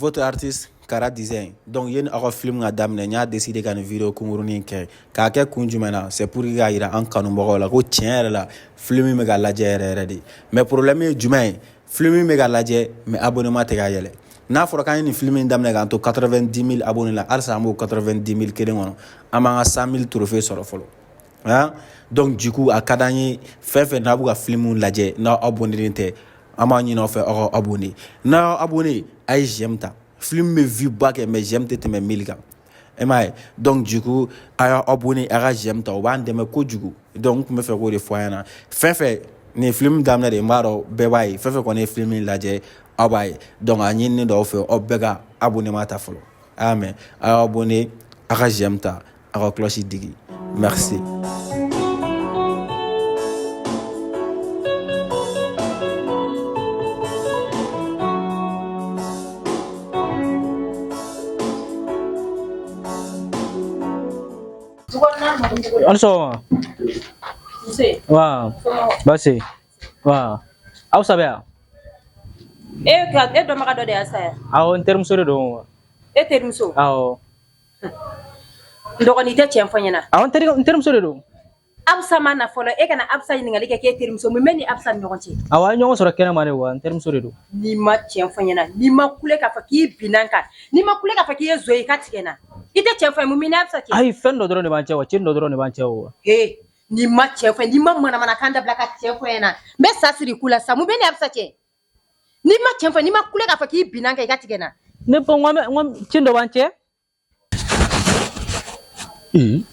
Votre artiste Kara Design. Donc yani aw ka film ka daminɛ, n y'a décidé ka nin vidéo kunkurunin kɛ. K'a kɛ kun jumɛn na? C'est pour k'a yira an kanubagaw la ko tiɲɛ yɛrɛ la, film bɛ ka lajɛ yɛrɛ yɛrɛ de. Mais problème ye jumɛn ye? Film bɛ ka lajɛ, mais abonnement tɛ ka yɛlɛ. N'a fɔra k'an ye nin film in daminɛ k'an to 90 000 abonnés la, halisa an b'o 90 000 kelen kɔnɔ, an b'an ka 100 000 trophée sɔrɔ fɔlɔ. Hein? Donc du coup, a ka d'an ye, fɛn fɛn n'a b'u ka film lajɛ, n'aw abonné tɛ, an b'a ɲini aw fɛ aw ka abonné. N'aw abonné, a ye j'aime ta. Film bɛ vue ba kɛ, mais j'aime tɛ tɛmɛ 1000 kan. E m'a ye? Donc du coup, a y'aw abonné, a ka j'aime ta, o b'an dɛmɛ kojugu. Donc n tun bɛ fɛ k'o de fɔ a ɲɛna. Fɛn fɛn nin ye film daminɛ de, n b'a dɔn bɛɛ b'a ye. Fɛn fɛn kɔni ye film lajɛ, aw b'a ye. Donc a ɲininen don aw fɛ, aw bɛɛ ka abonnement ta fɔlɔ. A y'a mɛn, a y'aw abonné, a ka j'aime ta, a ka cloche digi. Merci. An sɔgɔma. Nse. Wa baasi wa aw saba yan. E ka e dɔnbaga dɔ de y'a saya? Awɔ, n terimuso de don wa. E terimuso? Awɔ. N dɔgɔnin, i tɛ tiɲɛ fɔ n ɲɛna. Awɔ, n terimuso de don. Absa ma na fɔlɔ, e kana Absa ɲininkali kɛ k'e terimuso. Mun bɛ ni Absa ni ɲɔgɔn cɛ? Awɔ, an ye ɲɔgɔn sɔrɔ kɛnɛma de wa, n terimuso de don. N'i ma tiɲɛ fɔ n ɲɛna, n'i ma kule k'a fɔ k'i binna n kan, n'i ma kule k'a fɔ k'i ye zo ye, i ka tigɛ n na. I tɛ tiɲɛ fɔ n ye, mun b'i ni Absa cɛ? Ayi, fɛn dɔ dɔrɔn de b'an cɛ wa, cɛnni dɔ dɔrɔn de b'an cɛ wa. He, n'i ma tiɲɛ fɔ n ye, n'i ma manamanakan dabila ka tiɲɛ fɔ n ɲɛna, n bɛ sa siri i ku la sa. Mun bɛ ni Absa cɛ? N'i ma tiɲɛ fɔ, n'i ma kule k'a fɔ k'i binna n kan, i ka tigɛ n na. Ne ba, n ko cɛnni dɔ b'an cɛ. Ee,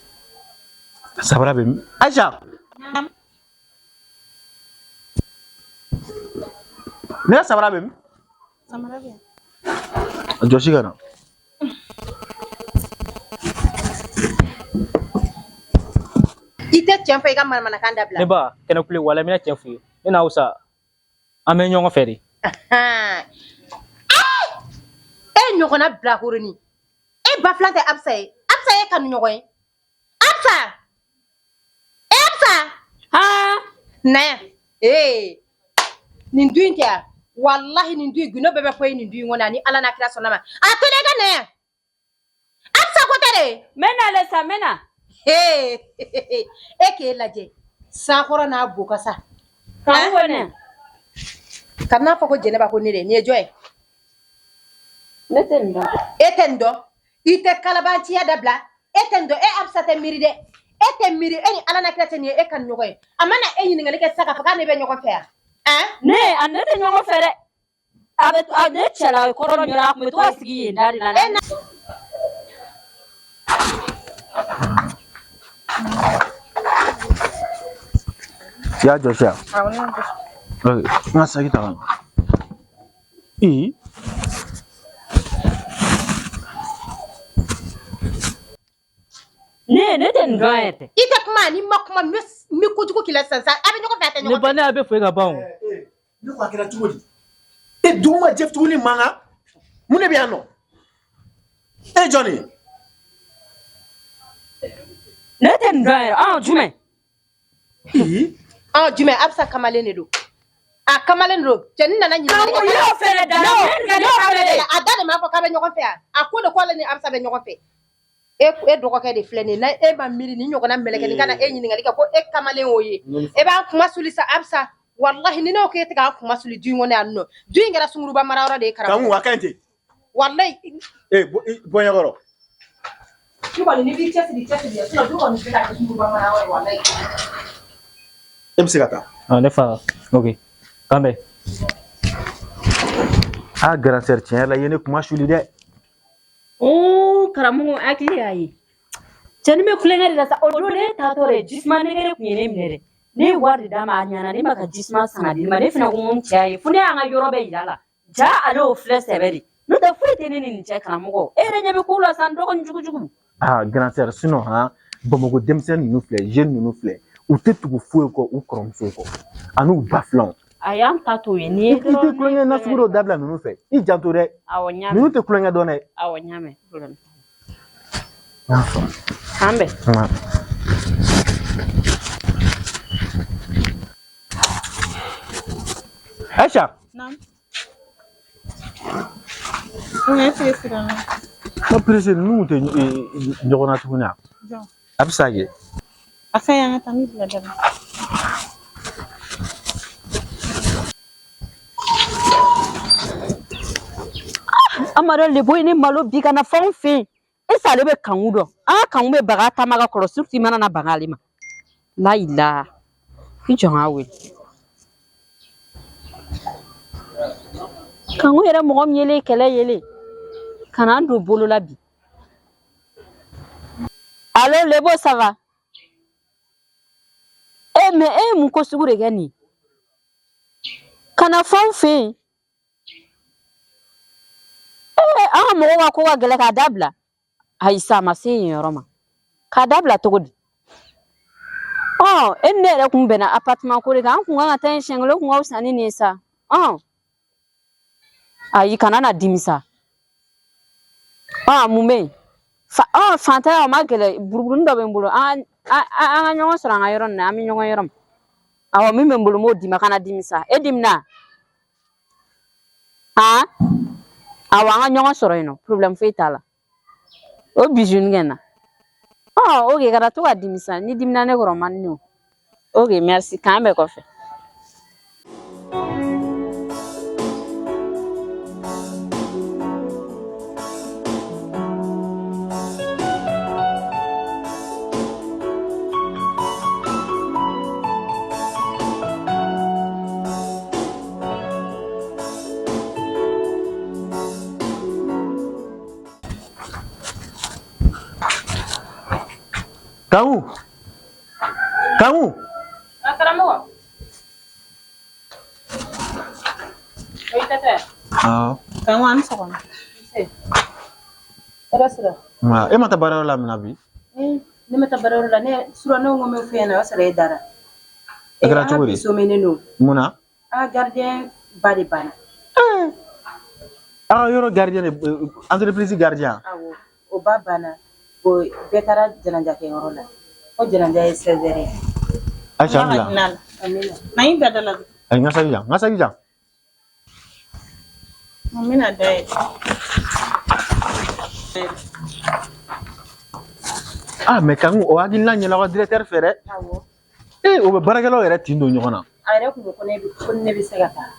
sabara bɛ min? Aisha, ne ka sabara bɛ min? Samara bɛ yan. A jɔsi ka na. I tɛ tiɲɛ fɔ, i ka manamanakan dabila. Ne ba, kɛnɛ kule wala, n bɛna tiɲɛ f'i ye. Ne n'aw sa, an bɛ ɲɔgɔn fɛ de. E ɲɔgɔnna bilakoronin, e ba filan tɛ Absa ye. Absa ye kanu ɲɔgɔn ye. Absa, e Absa. Haa. Na yan. Ee, nin du in tɛ yan. Walahi, nin du in gundo bɛɛ bɛ fɔ ye nin du in kɔnɔ, ani Ala n'a kira sɔnna ma. A to ne ka na yan. Absa ko tɛ de. N bɛ na le sa, n bɛ na. Ee, e k'e lajɛ sakɔrɔ n'a bokasa. K'an wele. Ka n'a fɔ ko Jɛnɛba ko ne de nin ye jɔn ye? Ne tɛ nin dɔn. E tɛ nin dɔn? I tɛ kalabanciya dabila. E tɛ nin dɔn? E Absa tɛ miiri dɛ. E tɛ miiri, e ni Ala n'a kira tɛ nin ye e ka ɲɔgɔn ye. A mana e ɲininkali kɛ sisan k'a fɔ k'a ne bɛ ɲɔgɔn fɛ yan. An? Ne a ne tɛ ɲɔgɔn fɛ dɛ. A bɛ a ne cɛla kɔrɔ min a tun bɛ to ka sigi yen da de la. E na. I y'a jɔsi yan? Awɔ, ne y'a jɔsi. Ok, n ka saki ta ka na. Ee. Ne tɛ nin dɔn yɛrɛ. I tɛ kuma, n'i ma kuma, n bɛ kojugu k'i la sisan sa. A bɛ ɲɔgɔn fɛ, a tɛ Ne ɲɔgɔn ba, fɛ. ne y'a bɛɛ fɔ e ka ban o. Ne ko a kɛra cogo di? E, dugu ma jɛ tuguni mankan. Mun de bɛ yan nɔ? E jɔn de ye? Ne tɛ nin dɔn yɛrɛ. Ɔn, jumɛn? Ee. Ɔn, jumɛn? Absa kamalen de don. A kamalen de don. Cɛnin nana ɲininkali kɛ. Karamɔgɔ y'o fɛnɛ da la. Ne y'o fɛnɛ da la. A da de m'a fɔ k'a bɛ ɲɔgɔn fɛ yan. A ko de k'ale ni Absa bɛ ɲɔgɔn fɛ. E dɔgɔkɛ de filɛ nin ye. Na e ma miiri nin ɲɔgɔnna mɛlɛkɛnin ka na e ɲininkali kɛ ko e kamalen y'o ye. E b'an kuma suli sa Absa. Walahi, ni ne ko k'e tɛ k'an kuma suli du in kɔnɔ yan nɔ. Du in kɛra sunguruba marayɔrɔ de ye karamɔgɔ. Kamu, a ka ɲi ten. Walahi. Ee, bɔ ɲɛkɔrɔ. Du kɔni, n'i b'i cɛsiri, cɛsiri, sinon du kɔni bɛ ka kɛ sunguruba marayɔrɔ ye walahi. E bɛ se ka taa. Ah, ne fa, ok. K'an bɛn. Ah, grand sœur, tiɲɛ yɛrɛ la, i ye ne kuma suli dɛ. Oo, karamɔgɔ hakili y'a ye. Cɛnin bɛ kulonkɛ de la sa. O don ne taatɔ dɛ, jisuma nege de tun ye ne minɛ dɛ. Ne ye wari de d'a ma, a ɲana ne ma ka jisuma san ka di ne ma. Ne fana ko n ko n cɛ y'a ye. Fo ne y'an ka yɔrɔ bɛɛ yir'a la. Ja ale y'o filɛ sɛbɛ de. N'o tɛ foyi tɛ ne ni nin cɛ karamɔgɔ. E yɛrɛ ɲɛ bɛ kow la sa, n dɔgɔnin jugujugu. Ah, grand sœur, sinon han, Bamakɔ denmisɛnnin ninnu filɛ, jeune ninnu filɛ, u tɛ tugu foyi kɔ u kɔrɔmuso kɔ ani u ba filanw. A y'an ta t'o ye. Nin ye I tɛ kulonkɛ nasugu dɔ dabila ninnu fɛ. I janto dɛ. Awɔ, n y'a mɛn. Ninnu tɛ kulonkɛ dɔn dɛ. Awɔ, n y'a mɛn. Problème. N y'a faamu. K'an bɛn. Aisha. Naamu. Ne pressé na. Ma pressé ninnu tɛ ɲɔgɔn na tuguni a? Jɔn. A bɛ sa kɛ. A ka ɲi an ka taa n b'i bila da la. Amadu lebo ye ne malo bi ka na fɔ anw fɛ yen ese ale bɛ kanku dɔn an ka kanku bɛ baga taama ka kɔrɔ surtout i mana na baga ale ma layila i jɔ n k'a wele kanku yɛrɛ mɔgɔ min yelen kɛlɛ yelen ka na an don bolo la bi alo lebo ça va e mais e ye mun ko sugu de kɛ nin ye ka na fɔ anw fɛ yen ee an ka mɔgɔw ka ko ka gɛlɛn k'a dabila ayi sa a ma se yen yɔrɔ ma k'a dabila cogo di ɔ e ni ne yɛrɛ kun bɛnna appartement ko de kan an kun kan ka taa yen siɲɛ kelen o kun ka fisa ni nin ye sa ɔ ayi kana na dimi sa ɔ mun bɛ yen fa ɔ fantanya o ma gɛlɛn buruburunin dɔ bɛ n bolo an ka an ka ɲɔgɔn sɔrɔ an ka yɔrɔ nin na an bɛ ɲɔgɔn yɔrɔ min awɔ min bɛ n bolo n b'o d'i ma kana dimi sa e dimina han awɔ an ka ɲɔgɔn sɔrɔ yen nɔ problème foyi t'a la o bisuni kɛ n na ɔ ok kana to ka dimi sa ni dimina ne kɔrɔ man di ne o ok merci k'an bɛn kɔfɛ. Kanku. Kanku. A karamɔgɔ. O y'i tatɔ ye? Awɔ. Kanku an ni sɔgɔma. Hɛrɛ sira. Nka e ma taa baarayɔrɔ la min na bi? Ne ma taa baarayɔrɔ la ne surɔ ne ko n bɛ fɛn ɲɛna o y'a sɔrɔ e dara. A kɛra cogo di? Somenen don. Mun na? An ka gardien ba de banna. Aw ka yɔrɔ gardien de entreprise gardien. Awɔ o ba banna. O bɛɛ taara janaja kɛyɔrɔ la. Ko janaja ye 16 heures ye. Aïcha an Ala ka bila. hinɛ a la. Amina. Na y'i bila da la. Ayi n ka saki jan n ka saki jan. N bɛna dayɛlɛ. Ah mais Kanku o hakilina ɲɛna aw ka directeur fɛ dɛ. Awɔ. Ee o bɛ baarakɛlaw yɛrɛ tin don ɲɔgɔn na. A yɛrɛ kun ko ko ne bɛ se ka taa.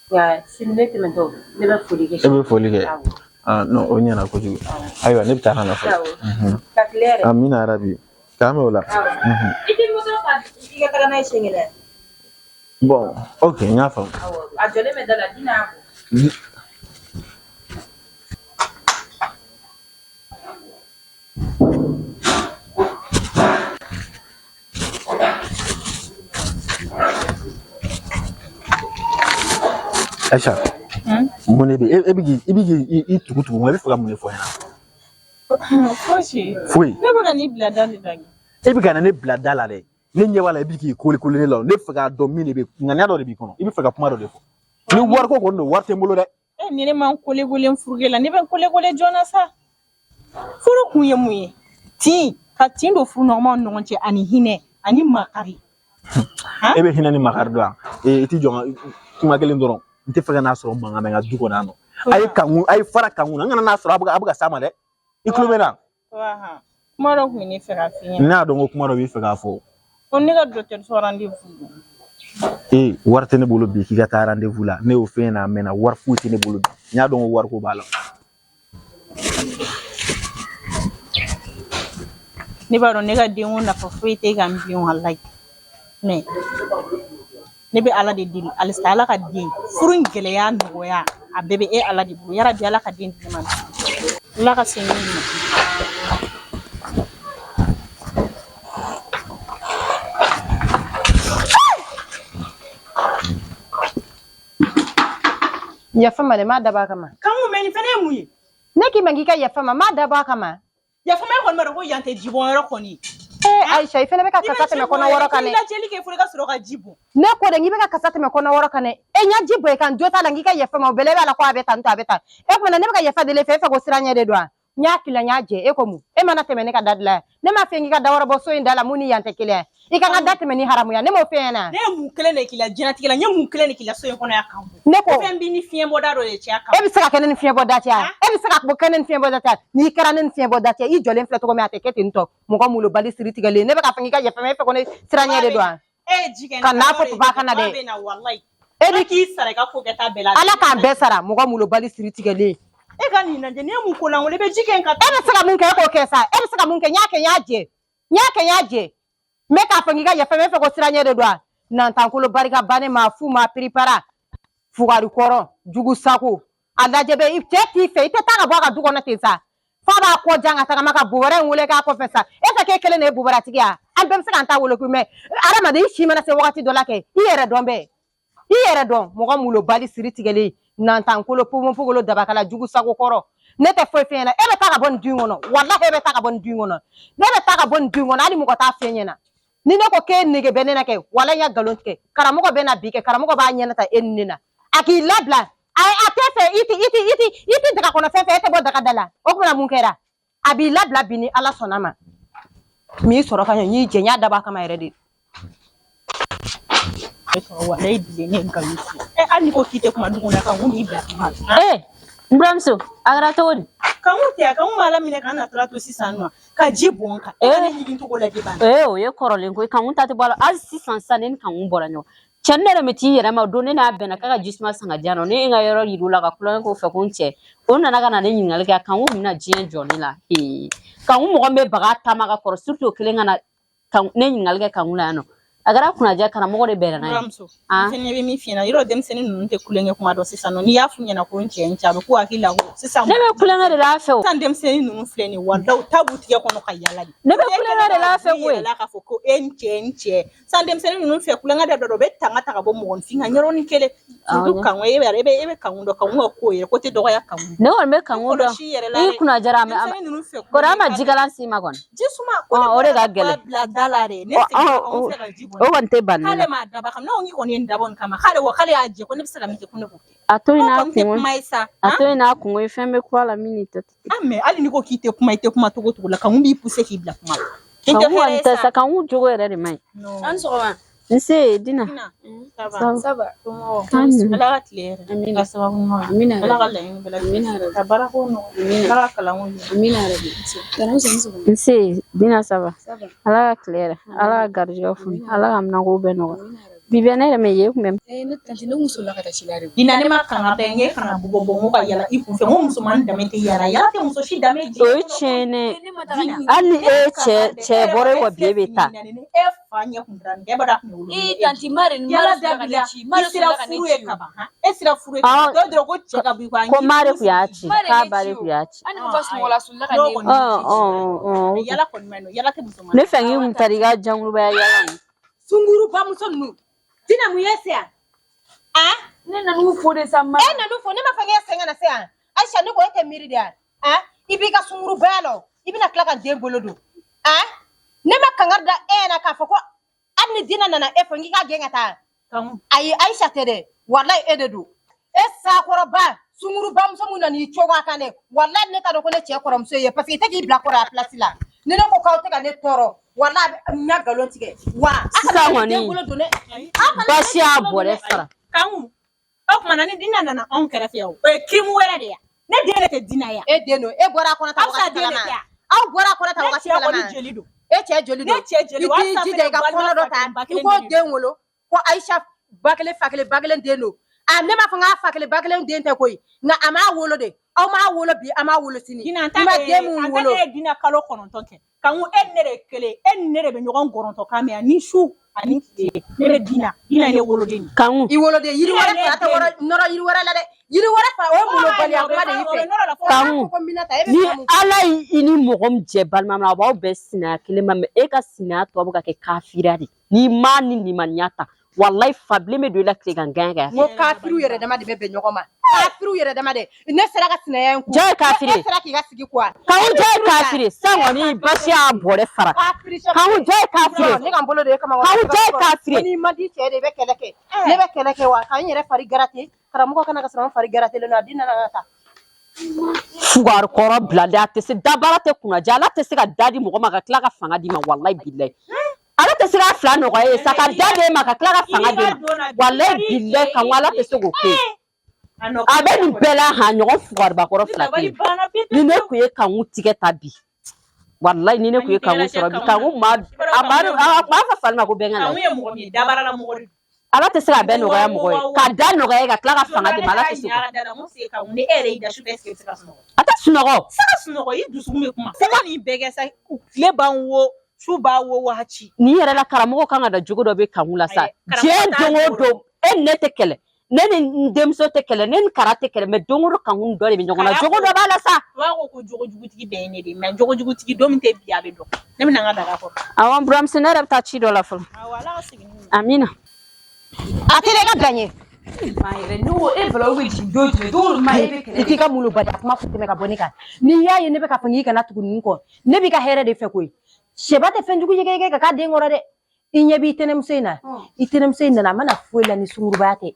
Nka sini ne tɛmɛtɔ ne bɛ foli kɛ. E bɛ foli kɛ. Awɔ. Ah non o ɲɛna kojugu. Ayiwa ne bɛ taa ka na fɔlɔ. Awɔ. Ka tile yɛrɛ. Amina yarabi. K'an bɛ o la. Awɔ. I tɛ moto ta i ka taga n'a ye siɲɛ kelen. Bon ok n y'a faamu. Awɔ a jɔlen bɛ da la ji n'a bɔ. Aïcha. Mun de bɛ yen e bɛ k'i i bɛ k'i i tugu tugu e bɛ fɛ ka mun de fɔ n ɲɛna? Fosi. Foyi. Ne bɛ ka n'i bila da de la. E bɛ ka na ne bila da la dɛ. Ne ɲɛ b'a la i bɛ k'i koli koli ne la ne fɛ k'a dɔn min de bɛ ŋaniya dɔ de b'i kɔnɔ i bɛ fɛ ka kuma dɔ de fɔ. Ni wariko kɔni don wari tɛ n bolo dɛ. E ni ne ma n kole kole n furuke la ne bɛ n kole kole joona sa. Furu kun ye mun ye? Tin ka tin don furu ɲɔgɔnmaw ni ɲɔgɔn cɛ ani hinɛ ani makari. E bɛ hinɛ ni makari dɔn wa? Ee i t'i jɔ n ka kuma kelen dɔrɔn. N tɛ fɛ ka n'a sɔrɔ mankan bɛ n ka du kɔnɔ yan nɔ. A ye kanku a ye fara kanku na n kana n'a sɔrɔ a bɛ ka s'a ma dɛ. I tulo bɛ n na? Kuma dɔ kun bɛ ne fɛ k'a f'i ɲɛna. Ne y'a dɔn ko kuma dɔ b'i fɛ k'a fɔ. Ko ne ka dɔgɔtɔrɔso rendez-vous don. Ee wari tɛ ne bolo bi k'i ka taa rendez-vous la ne y'o f'e ɲɛna a mɛnna wari foyi tɛ ne bolo bi n y'a dɔn ko wariko b'a la. Ne b'a dɔn ne ka denko nafa foyi tɛ ka n bin walayi. Mais ne bɛ Ala de deli halisa Ala ka den furu in gɛlɛya nɔgɔya a bɛɛ bɛ e Ala de bolo yarabi Ala ka den di ne ma. Ala ka se min ma. Yafa ma dɛ n m'a dabɔ a kama. Kanku mais nin fɛnɛ ye mun ye? Ne k'i ma k'i ka yafa ma n m'a dabɔ a kama. Yafa ma e kɔni b'a dɔn ko yan tɛ jibɔnyɔrɔ kɔni ye. Ee Aïcha i fɛnɛ bɛ ka kasa tɛmɛ kɔnɔ wɔrɔ kan I dɛ. lajɛli kɛ fo i ka sɔrɔ ka ji bɔn. Ne ko de n k'i bɛ ka kasa tɛmɛ kɔnɔ wɔrɔ kan dɛ. E ɲa ji bɔ i kan jo t'a la n k'i ka yafa ma o bɛɛ la e b'a la ko a bɛ tan tɔ a bɛ tan. E kuma na ne bɛ ka yafa deli e fɛ e fɛ ko sira ɲɛ de don wa? N y'a k'i la n y'a jɛ e ko mun? E mana tɛmɛ ne ka da dilan yan. Ne m'a f'i ye k'i ka da wɛrɛ bɔ so in da la mun ni yan tɛ kelen ye. I ka n ka da tɛmɛ ni haramuya ne m'o f'e ɲɛna. Ne ye mun kelen de k'i la diɲɛlatigɛ la? N ye mun kelen de k'i la so in kɔnɔ yan kan? Ne ko fɛn b'i ni fiɲɛbɔda dɔ de cɛ a kan. E bɛ se ka kɛ ne ni fiɲɛbɔda cɛ wa? E bɛ se ka kɛ ne ni fiɲɛbɔda cɛ? N'i kɛra ne ni fiɲɛbɔda cɛ, i jɔlen filɛ cogo min, a tɛ kɛ ten tɔ. Mɔgɔ molobali siri tigɛlen, ne bɛ k'a fɔ k'i ka yafa n ma, e fɛ ko ne siranɲɛ de don wa? E ye ji kɛ. Ka n'a fɔ papa kana dɛ. Bɛ na walayi. E Ala ni k'i sara i ka ko kɛta bɛɛ la. Ala k'an bɛɛ sara, mɔgɔ molobali siri tigɛlen. E ka nin lajɛ, n'i ye mun ko lankolon, i bɛ ji kɛ n ka. E bɛ se ka mun kɛ, e k'o kɛ sa. E bɛ se ka mun kɛ? N y'a kɛ, n y'a jɛ, n y'a kɛ, n y'a jɛ. N bɛ k'a fɔ k'i ka yafa n ma, e fɛ ko siranɲɛ de don wa? Nantankolo barika bannen maa fu maa piripara fugari kɔrɔ jugu sago a lajɛ bɛ cɛ t'i fɛ, i tɛ taa ka bɔ a ka du kɔnɔ ten sa, f'a b'a kɔ jan ka tagama ka bobara in wele k'a kɔfɛ sa. E fɛ k'e kelen de ye bobaratigi ye wa? An bɛɛ bɛ se k'an ta wolo mɛ adamaden, i si mana se wagati dɔ la kɛ, i yɛrɛ dɔn bɛɛ, i yɛrɛ dɔn. Mɔgɔ molobali siri tigɛlen, nantankolo ponponpogolo dabakala jugu sago kɔrɔ, ne tɛ foyi f'e ɲɛna. E bɛ taa ka bɔ nin du in kɔnɔ, walahi e bɛ taa ka bɔ nin du in kɔnɔ. Ne bɛ taa ka bɔ nin du in kɔnɔ, hali mɔgɔ t'a f'e ɲɛna. Ni ne ko k'e nege bɛ ne na kɛ, walahi n ya nkalon tigɛ. Karamɔgɔ bɛ na bi kɛ, karamɔgɔ b'a ɲɛna ta e ni ne na, a k'i labila. A tɛ fɛ i ti i ti i ti i ti daga kɔnɔ fɛn fɛn, e tɛ bɔ daga da la. O tuma mun kɛra? A b'i labila bi ni Ala sɔnna ma. M'i sɔrɔ ka ɲɛ, n y'i jɛ, n y'a dabɔ a kama yɛrɛ de. Walayi bilen, ne ye nkalon tigɛ. Ɛ, hali n'i ko k'i tɛ kuma du kɔnɔ, kan kun b'i bila kuma la. Ee, n buramuso, a kɛra cogo di? Kan kun tɛ, kan kun b'a la minɛ k'an natɔla to sisan nɔ ka ji bɔn n kan. E ka ne ɲigin cogo lajɛ ban. Ee, o ye kɔrɔlen ko ye. Kankun ta tɛ bɔ a la hali sisan. Sisan ne ni kankun bɔra ɲɔgɔn cɛ, ne yɛrɛ mɛ t'i yɛrɛ ma o don, ne n'a bɛnna k'a ka jisuma san ka di yan nɔ. Ne ye n ka yɔrɔ yir'u la ka kulonkɛ k'o fɛ ko n cɛ o nana ka na ne ɲininkali kɛ. Kankun kun bɛna diɲɛ jɔ ne la. Ee, kankun mɔgɔ min bɛ baga taama ka kɔrɔ, surtout o kelen ka na ne ɲininkali kɛ kankun la yan nɔ, a kɛra kunnaja karamɔgɔ de bɛnna n'a ye. Buramuso, n fɛnɛ bɛ min f'i ɲɛna, yɔrɔ denmisɛnnin ninnu tɛ kulonkɛ kuma dɔn sisan nɔ. N'i y'a f'u ɲɛna ko n cɛ, n cɛ, a bɛ k'u hakili la ko sisan. Ne bɛ kulonkɛ de la a fɛ o. Sisan denmisɛnnin ninnu filɛ nin ye, walayi u ta b'u tigɛ kɔnɔ ka yala de. Ne bɛ kulonkɛ de la a fɛ koyi. Yɛrɛ la k'a fɔ ko e n cɛ, n cɛ. Sisan denmisɛnnin ninnu fɛ, kulonkɛ de dɔ, u bɛ tanga ta ka bɔ mɔgɔninfin kan yɔrɔnin kelen. Surtout kanku, e bɛ e bɛ e bɛ kanku dɔn, kanku ka ko yɛrɛ ko tɛ dɔgɔya kanku. Ne kɔni bɛ kankun dɔn. Kɔlɔsi i yɛrɛ la I dɛ. kunna jara a Denmisɛnnin ninnu fɛ, kɔrɔ a ma jikalan s'i ma kɔni. Ji suma ko Ɔ, ne o de bɔra ka ka gɛlɛn. bila da la de. Ne Ɔ, seginna ɔ, kanku filɛ ka ji bɔn. O kɔni tɛ ban ne K'ale la. m'a dabɔ a kama, ne ko k'i kɔni ye nin dabɔ nin kama, k'ale wa k'ale y'a jɛ ko ne bɛ se ka min kɛ, ko ne k'o kɛ. A to yen N'o n'a kɔni tɛ kungo kuma ye sa. A to yen n'a kungo ye, fɛn bɛ kɔ a la min ni tɛ. Ah, mais hali n'i ko k'i tɛ kuma, i tɛ kuma cogo cogo la, kanku b'i pousser k'i bila kuma la. Nin tɛ Kankun hɛrɛ kɔni ye tɛ sa. sa, kankun jogo yɛrɛ de man ɲi. Non. An sɔgɔma. N se Dina. Dina, ça va? Ça Ça va. Somɔgɔw? Kan ɲɛ. Ala ka tile hɛrɛ. Amina. Ka sababu ɲuman. Amina Ala ka yarabi. laɲini bɛɛ Amina lajɛlen. yarabi. Ka baarako nɔgɔya. Amina. Ala ka kalanko ɲɛ. Amina yarabi. Taramuso, ni sɔgɔma. N se Dina, ça va? Ça va. Ala ka tile hɛrɛ. Ala ka garijɛgɛ foni. Amina. Ala ka minɛnko bɛɛ nɔgɔya. Amina yarabi. Bi bɛ ne yɛrɛ mɛ yen kun bɛ. Eh, ne tantie, ne kun solila ka taa ci la de. Dina, ne ma kanga bɛɛ n k'e kana bugɔ bɔ n ko ka yala i kun fɛ, n ko musomanin danbe tɛ yala yala tɛ muso si danbe O ye tiɲɛ ye. Ne ma taga Dina. ni Hali ni e cɛ cɛ bɔra e kɔ bi, e bɛ taa. E fa ɲɛ kun dara nin kɛ, e b'a dɔn a kun bɛ wolo. Eh, tantie, mare ni Yala mare solila ka dabila, ne ci. Mare i sera solila ka ne furu ye ci o. kaban han, e sera furu ye kaban, Awɔ. dɔw dɔrɔn ko cɛ ka bɔ i kɔ an Ko k'i mare furu kun y'a siri. ci. Mare K'a ne ba ci de o. kun y'a ci. Hali ni ko sunɔgɔ la solila ka N'o ne kɔni Ɔ ɔ ɔ. Yala kɔni ma ɲi nɔ, yala tɛ musomanin. Ne fɛ k'i kun taara i ka jankurubaya yala nin. Sungurubamuso ninnu, Dina, mun ye se yan? A Ne nan'u fo de sa ma. E nan'u fo, ne ma fɔ k'e sen ka na se yan. Ayisa, ne ko e tɛ miiri de yan? A i b'i ka sungurubaya la o, i bɛna tila ka den bolo don. A ne ma kangari da e ɲɛna k'a fɔ ko hali ni Dina nana e fɔ n k'i ka gɛn ka taa? Kanku. Ayi, Ayisa tɛ dɛ, walayi e de don. E sakɔrɔba sungurubamuso mun nana i cogo a kan dɛ, walayi ne t'a dɔn ko ne cɛ kɔrɔmuso ye, parce que i tɛ k'i bila kɔrɔ a place la. Ni ne ko k'aw tɛ ka ne tɔɔrɔ, walayi n ya nkalon tigɛ wa a kana Sisan ne den kɔni bolo don ne, a kana ne baasi den y'a bolo don bɔrɛ ne. fara. Kanku, o tuma na ni Dina nana anw kɛrɛfɛ yan, o ye kirimu wɛrɛ de ye. Ne den de tɛ Dina ye. E den don, e bɔra a kɔnɔ ta Aw sa wagati den de kalama. tɛ yan. Aw bɔra a kɔnɔ ta Ne wagati cɛ kɔni kalama. jeli don. E cɛ joli Ne don? cɛ jeli I don. t'i Halisa jija i fɛnɛ ka balima kɔnɔ dɔ fa ta kelen ba i kelen k'o den de don. den wolo ko Ayisa ba kelen fa kelen ba kelen den don. A ne m'a fɔ n k'a fa kelen ba kelen den tɛ koyi, nka a m'a wolo de. Aw m'a wolo bi, a m'a wolo sini. Dina, an I ta ma kɛ den mun an ta wolo. kɛ Dina kalo 9 kɛ. Kanku, e ni ne de ye kelen, e ni ne de bɛ ɲɔgɔn gɔrɔntɔ kan mɛn yan ni su ani tile. Ne bɛ Dina, Dina ye ne woloden de ye. Kanku. I woloden yiri Dina wɛrɛ ye ne fara tɛ den wɔrɔ de ye. nɔrɔ yiri wɛrɛ la dɛ. Yiri wɛrɛ fara, o ye molobaliya kuma de y'i fɛ. Kanku. Ko mina ta e bɛ Ni fɛn mun Ala y'i ni mɔgɔ min jɛ balima la, a b'aw bɛn sinaya kelen ma, mɛ e ka sinaya tɔ bɛ ka kɛ kafiriya de. N'i m'a ni limaniya ta, walayi fabilen bɛ don i la tile ka gɛn kɛ. N ko kafiriw yɛrɛ dama de bɛ bɛn ɲɔgɔn ma, kafiriw yɛrɛ dama de. Ne sera ka sinaya in kun. Jɔn ye kafiri E ye? sera k'i ka sigi kuwa. Kanku, jɔn ye kafiri ye? Sisan kɔni basi y'a bɔrɛ fara. Kafiri. Kanku, jɔn ye kafiri ye? Ne ka n bolo de ye kama. Kanku, jɔn ye kafiri ye? N'i man di cɛ de, i bɛ kɛlɛ kɛ. Ne bɛ kɛlɛ kɛ wa ka n yɛrɛ fari garate. Karamɔgɔ kana ka sɔrɔ n fari garatelen don, a di nana ka taa. Fugari kɔrɔ bilalen, a tɛ se dabara tɛ kunnaja. Ala tɛ se ka da di mɔgɔ ma ka tila ka fanga d'i ma, walayi bilayi. Ala tɛ se k'a fila nɔgɔya ye sa, ka da d'e ma ka tila ka fanga d'e ma. Walayi bilayi, Kanku, Ala tɛ se k'o kɛ. A bɛ nin bɛɛ la han, ɲɔgɔn fugaribakɔrɔ fila tɛ yen. Ni ne tun ye Kanku tigɛ ta bi, walayi ni ne tun ye Kanku sɔrɔ bi, Kanku ma a ma a b'a fɔ fali ma ko bɛnkɛ na. Kanku ye mɔgɔ min ye, dabarala mɔgɔ de don. Ala tɛ se k'a bɛɛ nɔgɔya mɔgɔ ye, ka da nɔgɔya ye ka tila ka fanga d'e ma, Ala tɛ se k'o. Ni e yɛrɛ y'i da sufɛ, est-ce que i bɛ se ka sunɔgɔ? A tɛ sunɔgɔ. Se ka sunɔgɔ, i dusukun bɛ kuma. Fo ka nin bɛɛ kɛ sa, tile b'an wo, su b'a wo waati. Nin yɛrɛ la, karamɔgɔ kan ka da jogo dɔ bɛ Kanku la sa. Diɲɛ don o don, e ni ne tɛ kɛlɛ, ne ni n denmuso tɛ kɛlɛ, ne ni Kara tɛ kɛlɛ, mais don o don Kanku ni dɔ de bɛ ɲɔgɔn na, jogo dɔ b'a la sa. U b'a ko ko jogojugutigi bɛɛ ye ne de ye, mais jogojugutigi don min tɛ bi, a bɛ dɔn. Ne bɛna n ka daga kɔrɔ. Awɔ, n buramuso, ne yɛrɛ bɛ taa ci dɔ la fɔlɔ. Awɔ, Ala ka segin n'u ye. Amina. A tɛ ka bila n ɲɛ. I t'i ka molobaliya kuma tɛmɛ ka bɔ ne kan. N'i y'a ye ne bɛ k'a fɔ k'i kana tugu ninnu kɔ, ne b'i ka hɛrɛ de fɛ koyi. Sɛba tɛ fɛn jugu yɛgɛyɛgɛ ka k'a den kɔrɔ dɛ. I ɲɛ b'i tɛnɛmuso in na, i tɛnɛmuso in nana, a mana foyi la ni sungurubaya tɛ.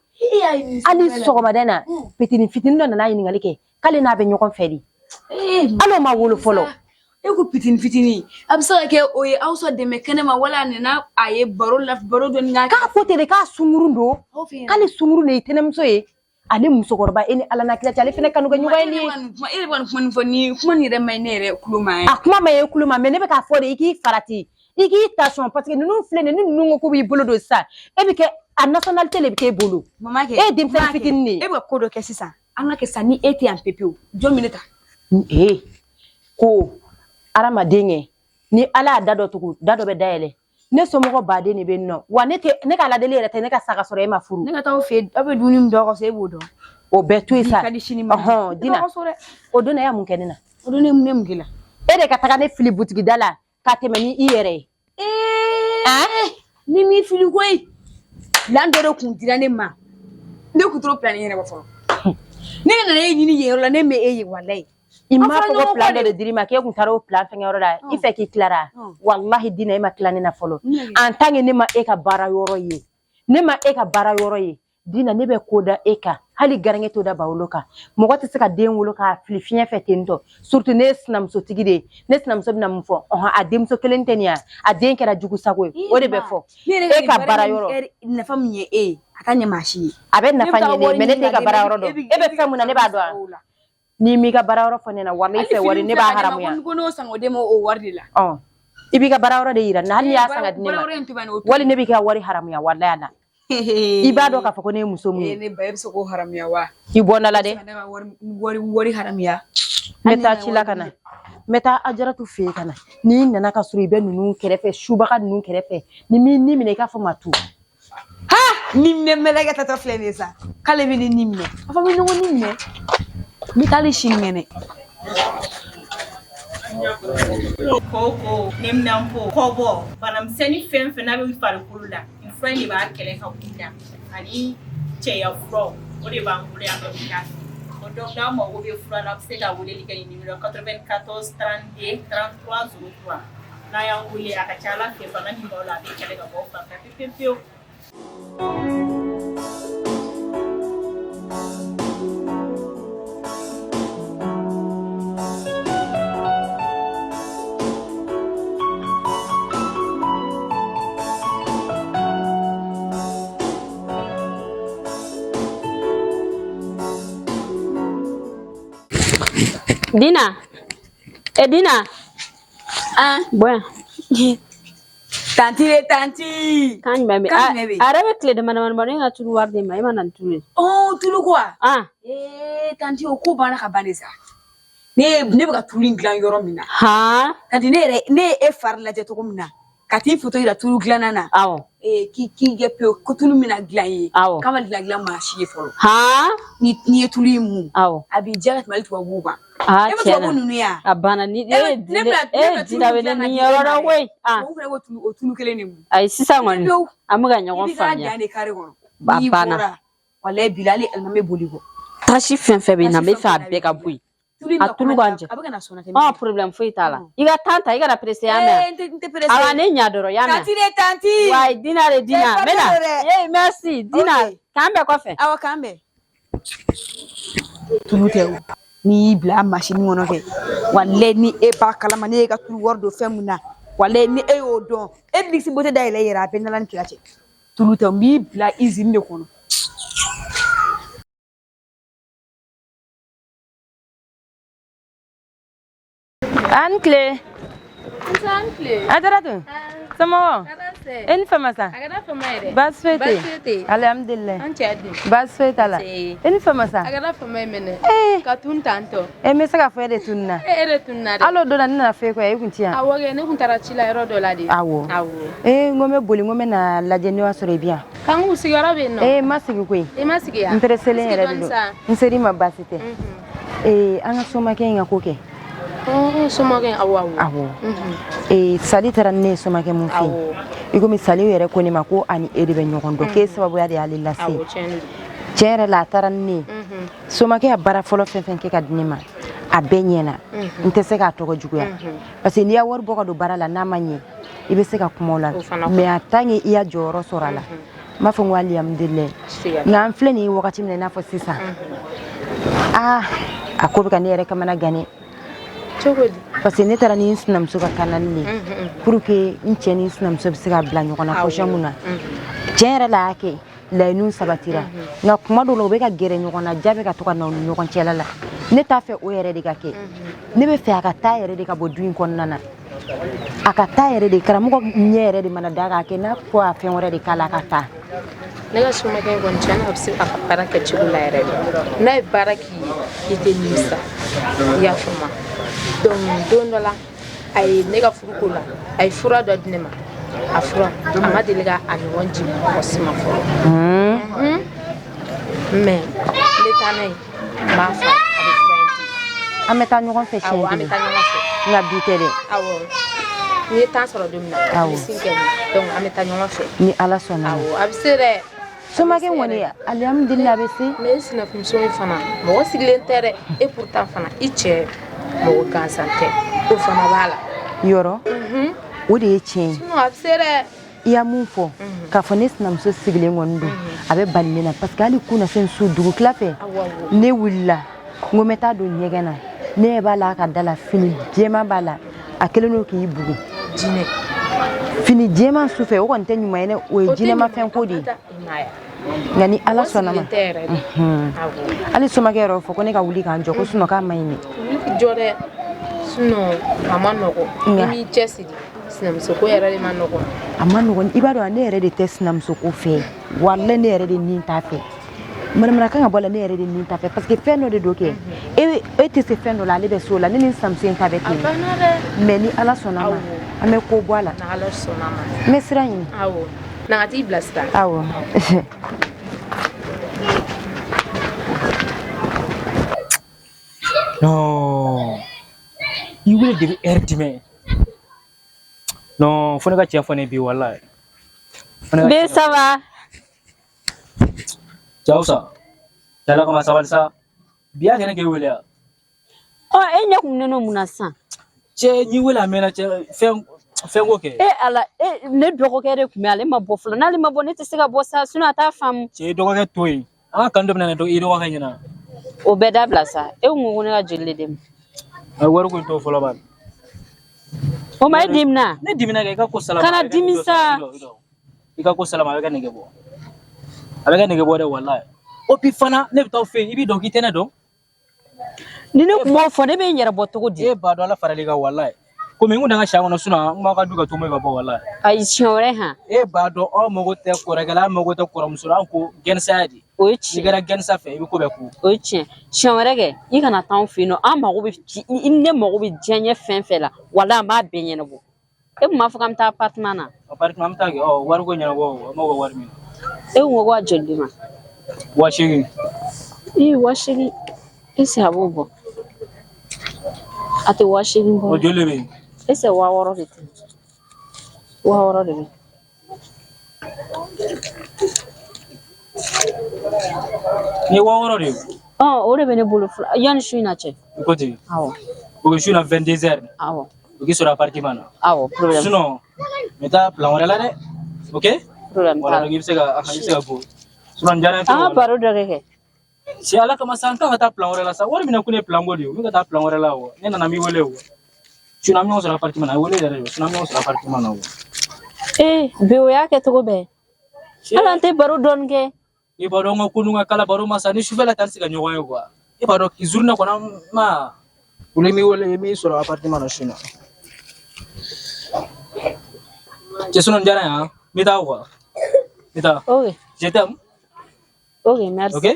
Hali sɔgɔmada in na, petini fitinin dɔ nana ɲininkali kɛ k'ale n'a bɛ ɲɔgɔn fɛ de, hali o ma wolo fɔlɔ. E ko pitini fitinin, a bɛ se ka kɛ o ye aw sɔn dɛmɛ kɛnɛ ma, wala a nana a ye baro la, baro dɔɔni k'a. K'a ko ten de, k'a sungurun don, k'ale sungurun de ye tɛnɛmuso ye, ale musokɔrɔba, e ni Ala n'a kira cɛ, ale fana kanu kɛ ɲɔgɔn ye nin ye. E yɛrɛ bɛ ka nin kuma nin fɔ, nin kuma nin yɛrɛ ma ɲi ne yɛrɛ kulo ma. A kuma ma ye kulo ma, mais ne bɛ k'a fɔ de, i k'i farati, i k'i ta sɔn, parce que ninnu filɛ nin ye, ni ninnu ko k'u b'i bolo don sisan, e bɛ kɛ a nationalité de bɛ k'e bolo. Mama kɛ. E ye denmisɛnnin fitinin de ye. E bɛ ka ko dɔ kɛ sisan, an ka kɛ sisan, ni e tɛ yan pepewu, jɔn bɛ ne ta? Ee, ko hadamaden kɛ, ni Ala y'a da dɔ tugu, da dɔ bɛ dayɛlɛ. Ne somɔgɔ baden de bɛ yen nɔ wa, ne tɛ ne ka aladeli yɛrɛ tɛ ne ka sa ka sɔrɔ e ma furu. Ne ka taa aw fɛ yen, aw bɛ dumuni min dun aw ka so, e b'o dɔn. O bɛɛ to yen sa. Ka di sini ma. Ɔhɔn, Dina, o don na, e y'a mun kɛ ne na? O don ne mun k'i la? E de ka taga ne fili butigi da la ka tɛmɛ ni i yɛrɛ ye. Ee, ni m'i fili koyi, plan dɔ de kun dira ne ma, ne kun t'o plan ɲɛnabɔ fɔlɔ. Ne nana e ɲini yen yɔrɔ la, ne ma e ye, walayi. I m'a fɔ ko plan dɔ de dir'i ma k'e kun taara o plan fɛngɛ yɔrɔ la, i fɛ k'i tilara. Walahi Dina, e ma tila ne na fɔlɔ. En tant que ne ma e ka baara yɔrɔ ye, ne ma e ka baara yɔrɔ ye, Dina, ne bɛ ko da e kan, hali garankɛ t'o da bawolo kan. Mɔgɔ tɛ se ka den wolo k'a fili fiɲɛ fɛ ten tɔ, surtout ne ye sinamusotigi de ye. Ne sinamuso bɛna mun fɔ? Ɔhɔn, a denmuso kelen tɛ nin ye, a den kɛra jugu sago ye, o de bɛ fɔ. E ka baara yɔrɔ nafa min ye e ye, a t'a ɲɛ maa si ye. A bɛ nafa ɲɛ ne ye, mais ne t'e ka baara yɔrɔ dɔn. E bɛ fɛn mun na, ne b'a dɔn. N'i m'i ka baara yɔrɔ fɔ ne na, walahi i fɛ wari, ne b'a haramuya. Ko n'o san k'o d'e ma o wari de la. Ɔ, i b'i ka baara yɔrɔ de yira n na, hali n'i y'a san ka di ne ma, wali ne b'i ka wari haramuya, walahi a la. I b'a dɔn k'a fɔ ko ne ye muso mun ye. Ne ba, e bɛ se k'o haramuya wa? I bɔ n da la dɛ. Ne ka wari haramuya. N bɛ taa ci la ka na. N bɛ taa Ajaratu fɛ yen ka na. N'i nana ka sɔrɔ i bɛ ninnu kɛrɛfɛ, subaga ninnu kɛrɛfɛ, ni m'i ni minɛ, i k'a fɔ ma tu. Ha! Ni minɛ mɛlɛkɛ tatɔ filɛ nin ye sa. K'ale bɛ ne ni minɛ. A fɔ n bɛ ɲɔgɔn ni minɛ. N bɛ taa hali sini kɛnɛ. Koko, neminanpo, kɔbɔ, banamisɛnnin fɛn fɛn n'a bɛ farikolo la, nin fura in de b'a kɛlɛ ka bɔ i la, ani cɛya furaw, o de b'an bolo yan nɔ bi k'a feere. O donc n'aw mago bɛ fura la, aw bɛ se ka weleli kɛ nin numéro 94 32 33 03. N'a y'an wele, a ka ca Ala fɛ, bana min b'aw la, a bɛ kɛlɛ ka bɔ aw fan fɛ pewu pewu. Dina, e Dina. Ah, bonya. Tanti de tanti. Kan jumɛn bɛ? Kan jumɛn bɛ? A yɛrɛ bɛ tile dama damani bɔ, ne ka tulu wari d'e ma, e ma na ni tulu ye. Oh, tulu ko wa? Ah. Eh, tanti, o ko banna ka ban de sa. Ne bɛ ka tulu in dilan yɔrɔ min na. Han? Tanti, ne yɛrɛ, ne ye e fari lajɛ cogo min na, ka t'i photo yira tulu dilanna na. Awɔ. Eh, k'i kɛ pewu ko tulu min na dilan ye. Awɔ. K'a ma dilan dilan maa si ye fɔlɔ. Han? Ni ye tulu in mun. Awɔ. A b'i diya ka tɛmɛ hali tubabuw kan. Ah, E ma tiɲɛ tubabu na. ninnu ye wa? A banna ni E e ne bɛna e tulu Dina bɛ ne dilan ka ni di e yɔrɔ ma dɔn dɛ. koyi. Ah. Tubabuw fana b'o tulu, o tulu kelen de mun. Ayi, sisan kɔni Pewu. an bɛ ka I ɲɔgɔn b'i ka faamuya. dan de kare kɔnɔ. A N'i banna. bɔra, walayi bilahi, hali alimami boli kɔ. Tasi fɛn fɛn bɛ yen na, n bɛ Tasi fɛ a fɛn fɛn bɛɛ ka bɔ yen. Tulu in A bɛ tulu ka b'an jɛ. a bɛ ka na sɔn ka Ɔn, problème foyi t'a la. I ka temps ta, i kana pressé, y'a mɛn. Ee, n tɛ pressé. Awa, ne ɲa dɔrɔn, y'a mɛn. Tanti de tanti. Wayi, Dina de Dina. Eh, N bɛ na. pardon dɛ. Eh, merci Dina. Ok. K'an bɛn kɔfɛ. Awɔ, k'an bɛn. Tulu tɛ o. N'i y'i bila masini kɔnɔ kɛ, walayi ni e b'a kalama, ne ye ka tulu wari don fɛn mun na, Walayi ni e y'o dɔn, e bɛ luxe beauté dayɛlɛ i yɛrɛ a bɛ n'Ala ni kira cɛ. Tulu tɛ n b'i bila usine de kɔnɔ. An tile. A taara tun? Somɔgɔw? E ni fama sa? Baasi foyi tɛ yen. Alihamudulilayi. Baasi foyi t'a la. E ni fama sa? Ee. Ka tun tan tɔ. E n bɛ se k'a fɔ e de tununna. E de tununna dɛ. Hali o don na ne nana f'e kɔ yan, e kun tɛ yan. Awɔ kɛ, ne kun taara ci la yɔrɔ dɔ la de. Awɔ. Awɔ. Ee n ko n bɛ boli n ko n bɛ na lajɛ n'o y'a sɔrɔ i bɛ yan. K'an k'u sigiyɔrɔ bɛ yen nɔ. Ee n ma sigi koyi. I ma sigi yan? N pereselen yɛrɛ de don. N ser'i ma baasi tɛ. Ee an ka somakɛ in ka ko kɛ. Somakɛ awɔ awɔ. Awɔ. Ee Sali taara ni ne ye somakɛ mun fɛ yen. I komi Sali yɛrɛ ko ne ma ko ani e de bɛ ɲɔgɔn dɔn k'e sababuya de y'ale lase. Awɔ tiɲɛ de don. Tiɲɛ yɛrɛ la a taara ni ne ye. Somakɛ ya baara fɔlɔ fɛn fɛn kɛ ka di ne ma a bɛɛ ɲɛna. N tɛ se k'a tɔgɔ juguya. Parce que n'i y'a wari bɔ ka don baara la n'a ma ɲɛ i bɛ se ka kuma o la. Mais en tant que i y'a jɔyɔrɔ sɔrɔ a la n b'a fɔ n ko alihamudulilayi. Nka an filɛ nin ye wagati min na i n'a fɔ sisan. Aa a ko bɛ ka ne yɛrɛ kamana gan dɛ. Cogo di? Parce que ne taara ni n sinamuso ka canal de ye pour que n cɛ ni n sinamuso bɛ se ka bila ɲɔgɔn na position mun na. Tiɲɛ yɛrɛ la a y'a kɛ laɲiniw sabatira nka kuma dɔw la u bɛ ka gɛrɛ ɲɔgɔn na ja bɛ ka to ka na u ni ɲɔgɔn cɛla la ne t'a fɛ o yɛrɛ de ka kɛ ne bɛ fɛ a ka taa yɛrɛ de ka bɔ du in kɔnɔna na a ka taa yɛrɛ de karamɔgɔ ɲɛ yɛrɛ de mana da k'a kɛ n'a ko a fɛn wɛrɛ de k'a la a ka taa. Ne ka somakɛ in kɔni tiɲɛ na a bɛ se k'a ka baara kɛ cogo la yɛrɛ de n'a ye baara k'i ye i tɛ nimisa i y'a faamu donc don dɔ la a ye ne ka furuko la a ye fura dɔ di ne ma a fura a ma deli ka a ɲɔgɔn di mɔgɔ si ma fɔlɔ mais n bɛ taa n'a ye n b'a fɔ a bɛ fura in di. An bɛ taa ɲɔgɔn fɛ siɲɛ awɔ an bɛ kelen taa ɲɔgɔn fɛ nka bi tɛ dɛ. Awɔ n'i ye temps sɔrɔ don min na Awɔ. i bɛ sin kɛ donc an bɛ taa ɲɔgɔn fɛ. Ni Ala sɔnna ma. Awɔ a bɛ se dɛ. Somakɛ kɔni alihamudulilayi a bɛ se. Mais i sinamuso in fana mɔgɔ sigilen tɛ dɛ et pourtant fana i cɛ mɔgɔ gansan tɛ o fana b'a la. Yɔrɔ o de ye tiɲɛ ye. Sinon a bɛ se dɛ. I y'a mun fɔ k'a fɔ ne sinamuso sigilen kɔni don a bɛ bali ne na parce que hali kunnasen su dugutila fɛ ne wulila n ko n bɛ taa don ɲɛgɛn na ne ɲɛ b'a la a ka da la fini jɛman b'a la a kɛlen don k'i bugu. Jinɛ. Fini jɛman su fɛ o kɔni tɛ ɲuman ye dɛ o ye jinɛmafɛn ko de ye nka ni Ala sɔnna ma hali somakɛ yɛrɛ y'o fɔ ko ne ka wuli k'an jɔ ko sinon k'a ma ɲi dɛ. Wuli k'i jɔ dɛ sinon a ma nɔgɔn n'i m'i cɛsiri sinamuso ko yɛrɛ de ma nɔgɔn. A ma nɔgɔn i b'a dɔn ne yɛrɛ de tɛ sinamuso ko fɛ walayi ne yɛrɛ de nin t'a fɛ manamana kan ka bɔ a la ne yɛrɛ de nin t'a fɛ parce que fɛn dɔ de don kɛ e e tɛ se fɛn dɔ la ale bɛ s'o la ne ni n sinamuso in ta bɛ ten mais ni Ala sɔnna ma an bɛ ko bɔ a la. N'Ala sɔnna ma. N bɛ sira ɲini. Awɔ na ka t'i bilasira. Awɔ. Non. I wele de bɛ heure jumɛn? Non, fo ne ka cɛ fɔ ne bi walayi. B ça va? Jawusa. Jala kama sabali sa. Bi y'a kɛ ne k'e wele yan. Ɔ e ɲɛ kun ne mun na sisan? Cɛ n'i wele a mɛnna cɛ fɛn fɛn ko kɛ. E Ala e ne dɔgɔkɛ de kun bɛ ale ma bɔ fɔlɔ n'ale ma bɔ ne tɛ se ka bɔ sa sinon a t'a faamu. Cɛ i dɔgɔkɛ to yen. An ka kanu dɔ bɛna na i dɔgɔkɛ ɲɛna. O bɛɛ dabila sa e kun ko ko ne ka joli de d'e ma. A ye wari ko in to fɔlɔ bani. O ma e dimina? Ne dimina kɛ i ka ko salama. Kana dimi sa. I ka ko salama a bɛ ka nege bɔ. A bɛ ka nege bɔ dɛ walayi. O bi fana ne bɛ taa fɛ yen i b'i dɔn k'i tɛ ne dɔn. Ni ne kun m'o fɔ ne bɛ n yɛrɛ bɔ cogo di? E b'a dɔn Ala faral'i kan walayi. Komi n kun tɛ n ka siya kɔnɔ sinon n b'aw ka du ka tomo ka bɔ walayi. Ayi siɲɛ wɛrɛ han. E b'a dɔn aw mago tɛ kɔrɔkɛ la aw mago tɛ kɔrɔmuso la an ko gɛnisaya de. O ye tiɲɛ. N'i kɛra gɛnisa fɛ i bɛ ko bɛɛ ku. O ye tiɲɛ siɲɛ wɛrɛ kɛ i kana taa anw fɛ yen nɔ an mago bɛ ne mago bɛ diɲɛ fɛn fɛn la walayi an b'a bɛɛ ɲɛnabɔ e kun b'a fɔ k'an bɛ taa appartement na. Appartement an bɛ taa kɛ ɔ wari ko ɲɛnabɔ an mago bɛ wari min na. E kun ko ko ka joli d'i ma? 8000. Ii 8000 est-ce que a b'o bɔ? A tɛ 8000 bɔ. O joli de bɛ yen? Est-ce que 6000 de tɛ? 6000 de bɛ yen. Nin ye 6000 de ye. Ɔ o de bɛ ne bolo fɔlɔ yanni su in na cɛ. I ko ten. Awɔ. O bɛ su in na 22 heures. Awɔ. O k'i sɔrɔ appartement na. Awɔ problème. Sinon n bɛ taa plan wɛrɛ la dɛ. Ok? Problème t'a Voilà la. donc i bɛ se ka i bɛ se ka bɔ. Sinon nin diyara n ye An ka trop. baro dɔ kɛ kɛ. Si Ala kama sa n kan ka taa plan wɛrɛ la sa wari minɛ ko ne ye plan ko de ye o n bɛ ka taa plan wɛrɛ la o ne nana n b'i wele o. Sinon an bɛ ɲɔgɔn sɔrɔ appartement na, a ye wele yɛrɛ de, sinon an bɛ ɲɔgɔn sɔrɔ appartement na o. Ee, bi o y'a kɛ cogo bɛɛ. Hali an tɛ baro dɔɔni kɛ. I b'a dɔn n ka ko ninnu ka kala baro ma sa, ni sufɛla ta tɛ se ka ɲɔgɔn ye quoi. I b'a dɔn journée kɔnɔ an ma olu m'i wele m'i sɔrɔ appartement na su in na. Cɛ sinon n diyara n ye han, n bɛ taa quoi. N bɛ taa. Ok. Je t'aime. Ok, merci. Ok?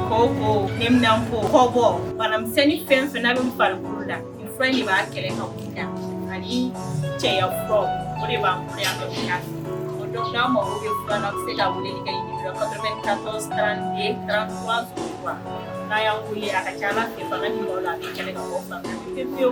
Koko, neminanpo, kɔbɔ, banamisɛnnin fɛn fɛn n'a bɛ farikolo la, nin fura in de b'a kɛlɛ ka wuli na ani cɛya furaw, o de b'an bolo yan nɔ bi. O donc n'aw mago bɛ fura la, aw bɛ se ka weleli kɛ nin numéro 94 32 33 03. N'a y'an wele, a ka ca Ala fɛ bana min b'aw la, a bɛ kɛlɛ ka bɔ fan bɛɛ pewu pewu.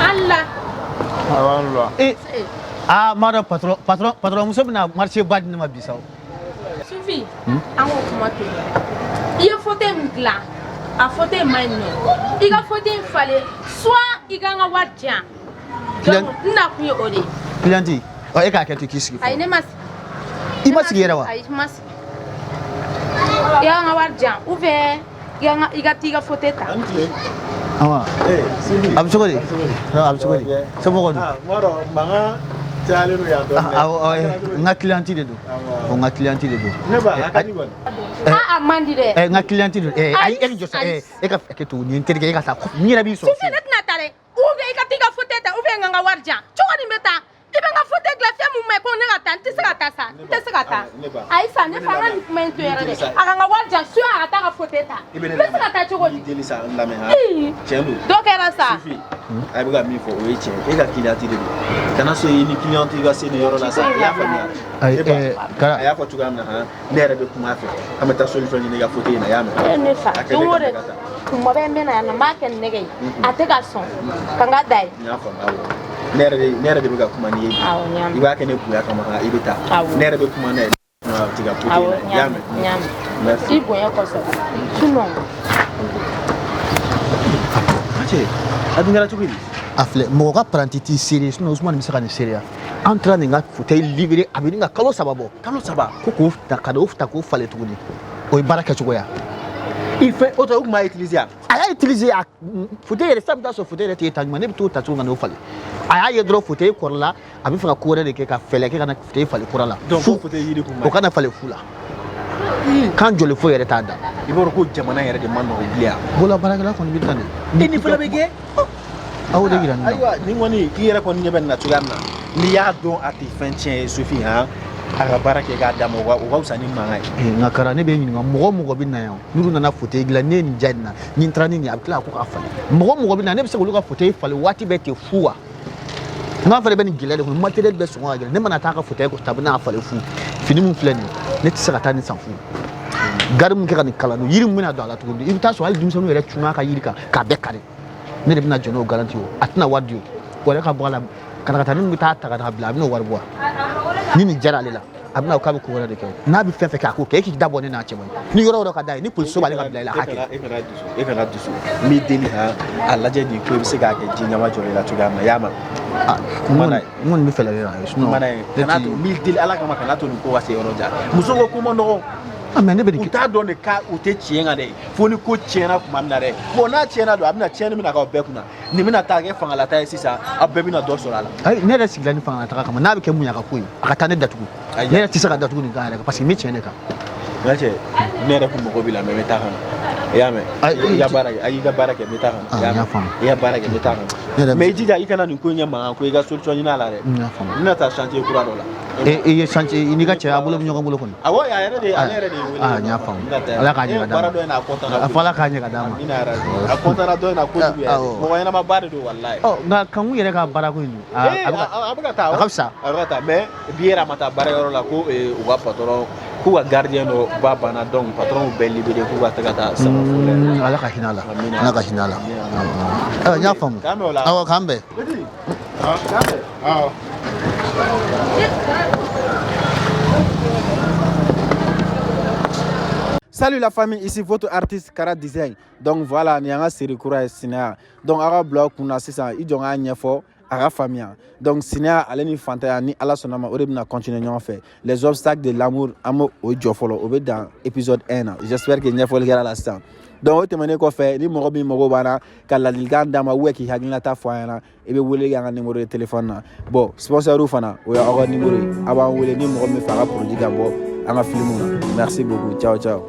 Allah. Eh, ah, m'a dɔn patron patron patron muso bɛna marché ba di ne ma bi sa o. Sufi, an k'o kuma to yen. I ye fauteuil min dilan, a fauteuil man ɲi nɔ. I ka fauteuil in falen, soit i ka n ka wari di yan. Donc n na kun ye o de ye. Cliente, ɔ e k'a kɛ ten k'i sigi. Ayi, ne ma sigi. I ma sigi yɛrɛ wa? Ayi, n ma sigi. I ka n ka wari di yan ou bien i ka t'i ka fauteuil ta. Awa. A bɛ cogo di? A bɛ cogo di? Somɔgɔw dun? N b'a dɔn mankan cayalen don yan dɔɔnin dɛ. Awɔ, n ka cliente de don. N ka cliente de don. Ne ba, a ka di kɔni. Ah, a man di dɛ. N ka cliente don. Ayi, e jɔ sa, e ka hakɛ to nin ye n terikɛ e ka taa n yɛrɛ b'i sɔrɔ. Sufi, ne tɛna taa dɛ. Ou bien i ka t'i ka fauteuil ta ou bien n ka n ka wari di yan. Cogo di n bɛ taa? I bɛ n ka fauteuil dilan fɛn mun ma ɲi ko ne ka taa, n tɛ se ka taa sa, n tɛ se ka taa. Ayi sa, ne fa, an ka nin kuma in to yɛrɛ dɛ. A ka n ka wari di yan, sinon a ka taa ka fauteuil ta. I bɛ ne N bɛ se ka taa cogo di? Deli sa, n lamɛn han. Ii. Tiɲɛ don. Dɔ kɛra sa. Sufi, a bɛ ka min fɔ o ye tiɲɛ ye. E ka cliente de don. Kana sɔn i ni cliente ka se nin yɔrɔ la sa. I y'a faamuya? Ayi, Ne ba, Kara. A y'a fɔ cogoya min na han, ne yɛrɛ bɛ kuma a fɛ. An bɛ taa solution ɲini i ka fauteuil in na, i y'a mɛn? E ne fa, A kɛ don ne o ka don ne ka taa. kuma bɛɛ n bɛ na yan nɔ, n b'a kɛ ni nɛgɛ ye. A tɛ ka sɔn ka n ka da ye. N y'a faamu, awɔ. Ne yɛrɛ de ne yɛrɛ de bɛ ka kuma n'i ye bi. Awɔ, n y'a mɛn. I b'a kɛ ne bonya kama han, i bɛ taa. Awɔ. Ne yɛrɛ bɛ kuma n'a ye. Ti ka fauteuil Awɔ, in na, n i y'a y'a mɛn? mɛn, n y'a mɛn. Merci. I bonya kosɔn. Sinon. Cɛ, a dun kɛra cogo di? A filɛ, mɔgɔ ka paranti t'i seere sinon Usumani bɛ se ka nin seereya. An taara nin ka fauteuil livrer a bɛ nin ka kalo 3 bɔ. Kalo 3? Ko k'o ta ka n'o ta k'o falen tuguni. O ye baara kɛcogo ye. I fɛn o tɔ o tun b'a utiliser a? A y'a utiliser a fauteuil yɛrɛ sisan bɛ taa sɔrɔ fauteuil yɛrɛ tɛ ta ɲuman, ne bɛ t'o ta cogo min na n'o falen. A y'a ye dɔrɔn fauteuil kɔrɔla, a bɛ fɛ ka ko wɛrɛ de kɛ ka fɛɛrɛ kɛ ka na fauteuil falen kura la. Donc Fu ko fauteuil yiri kun o kana falen fu la. Kan joli foyi yɛrɛ t'a da. I b'a dɔn ko jamana yɛrɛ de man nɔgɔ bilen yan. Bolola baarakɛla kɔni bɛ tan de. E nin fana bɛ kɛ? Aw de yira ne na. Ayiwa, nin kɔni i yɛrɛ kɔni ɲɛ bɛ nin na cogoya min na, n'i y'a dɔn a tɛ fɛn tiɲɛ ye Sufi han, a ka baara kɛ k'a d'a ma, o ka fisa ni mankan ye. Nka Kara, ne bɛ ɲininka, mɔgɔ o mɔgɔ bɛ na yan, n'olu nana fauteuil dilan, ne ye nin diya nin na, ni n taara ni nin ye, a bɛ tila ka ko k'a falen. Mɔgɔ o mɔgɔ bɛ na, ne bɛ se k'olu ka fauteuil falen waati bɛɛ ten fu wa? N k'a fana bɛ nin gɛlɛya de kɔnɔ, matériel bɛɛ sɔngɔ ka gɛlɛn, ne mana taa ka fauteuil ta, a bɛ n'a falen fu. Fini min filɛ nin ye, ne tɛ se ka taa nin san fu. Gari min kɛ ka nin kalan, yiri min bɛna don a la tuguni, i bɛ taa sɔrɔ hali denmisɛnninw yɛrɛ cunna ka yiri kan k'a bɛɛ kari. Ne de bɛna jɔ n'o garanti o, a tɛna wari di o, o yɛrɛ ka bɔ a la, katakatanin min bɛ taa ta ka n'a bila, a bɛna o wari bɔ wa? Ni nin diyara ale la, a bɛna k'a bɛ ko wɛrɛ de kɛ. N'a bɛ fɛn fɛn kɛ, a k'o kɛ, e k'i da bɔ ne n'a cɛ man. Ni yɔrɔ o yɔrɔ ka d'a ye, ni polisiso b'ale ka bila i la, a k'a kɛ. E kana dusu, e kana dusu. N b'i deli han, a lajɛ nin ko i bɛ se k'a kɛ ji ɲama jɔlen la cogoya min na, i y'a mɛn? Kuma n'a ye. N kɔni bɛ fɛɛrɛ kɛ k'a kɛ, sinon Kuma n'a ye. Kana to, n b'i deli Ala kama, kana to nin ko ka se yɔrɔ jan. Muso ko ko man nɔgɔn. Ah, mais ne bɛ nin U t'a dɔn de k'a u tɛ tiɲɛ kan dɛ, fo ni ko tiɲɛna tuma min na dɛ. Bon, n'a tiɲɛna don, a bɛna tiɲɛni bɛna k'aw bɛɛ kunna. Nin bɛna taa kɛ fangalata ye sisan, aw bɛɛ bɛna dɔ sɔrɔ a la. Ayi, ne yɛrɛ sigila ni fangalataga kama, n'a bɛ kɛ mun ye a ka ko ye, a ka taa ne datugu. Ne yɛrɛ tɛ se ka datugu nin kan yɛrɛ parce que n bɛ tiɲɛ de kan. N cɛ, ne yɛrɛ kun mago b'i la, mais n bɛ taa ka na. I y'a mɛn? I ka baara kɛ, ayi, i ka baara kɛ, n bɛ taa ka na. I y'a mɛn? I ka baara kɛ, n bɛ taa ka na. Mais i jija, i kana nin ko in kɛ mankan ko, i ka solution ɲini a la dɛ. N y'a faamu. N bɛna taa chantier kura dɔ la. E i ye chantier i n'i ka cɛ a bolo bɛ ɲɔgɔn bolo kɔni. Awɔ, a yɛrɛ de, ale yɛrɛ de ye wele. Ah, n y'a faamu. Ala k'a ɲɛ ka d'a ma. Baara dɔ in na, a kɔntana. A fɔ Ala k'a ɲɛ ka d'a ma. Amina yarabi. A kɔntana dɔ in na kojugu yɛrɛ. Awɔ. Mɔgɔ ɲɛnamaba de don walayi. Ɔ, nka Kanku yɛrɛ ka baarako in dun. A Eh, a bɛ ka a bɛ ka taa. A ka fisa. A bɛ ka taa, mais bi yɛrɛ a ma taa baarayɔrɔ la ko u ka patron k'u ka gardien dɔ ba banna, donc patron bɛɛ libéré k'u ka taa ka taa sama fo la. Ala ka hinɛ a la. Amina. Ala ka hinɛ a la. Awɔ, n y'a faamu. K'an bɛn o la. Awɔ, k'an bɛn. Petit. Ah, k'an bɛn. Awɔ. Salut la famille, ici votre artiste Kara Design. Donc voilà, ni an ka série kura ye sinaya. Donc aw ka bila aw kunna sisan, i jɔ n k'a ɲɛfɔ a ka faamuya. Donc sinaya ale ni fantanya ni Ala sɔnna ma o de bɛna continuer ɲɔgɔn fɛ. Les obstacles de l'amour an b'o o jɔ fɔlɔ, o bɛ dan épisode 1 na. J'espère que ɲɛfɔli kɛra la sisan. Donc o tɛmɛnen kɔfɛ, ni mɔgɔ min mago b'an na ka ladilikan d'an ma ou k'i hakilinata fɔ an ɲɛna, i bɛ wele kɛ an ka numéro de téléphone na. Bon, sponsor fana, o y'aw ka numéro ye. A b'an wele ni mɔgɔ min fɛ a ka produit ka bɔ an ka film na. Merci beaucoup. Ciao ciao.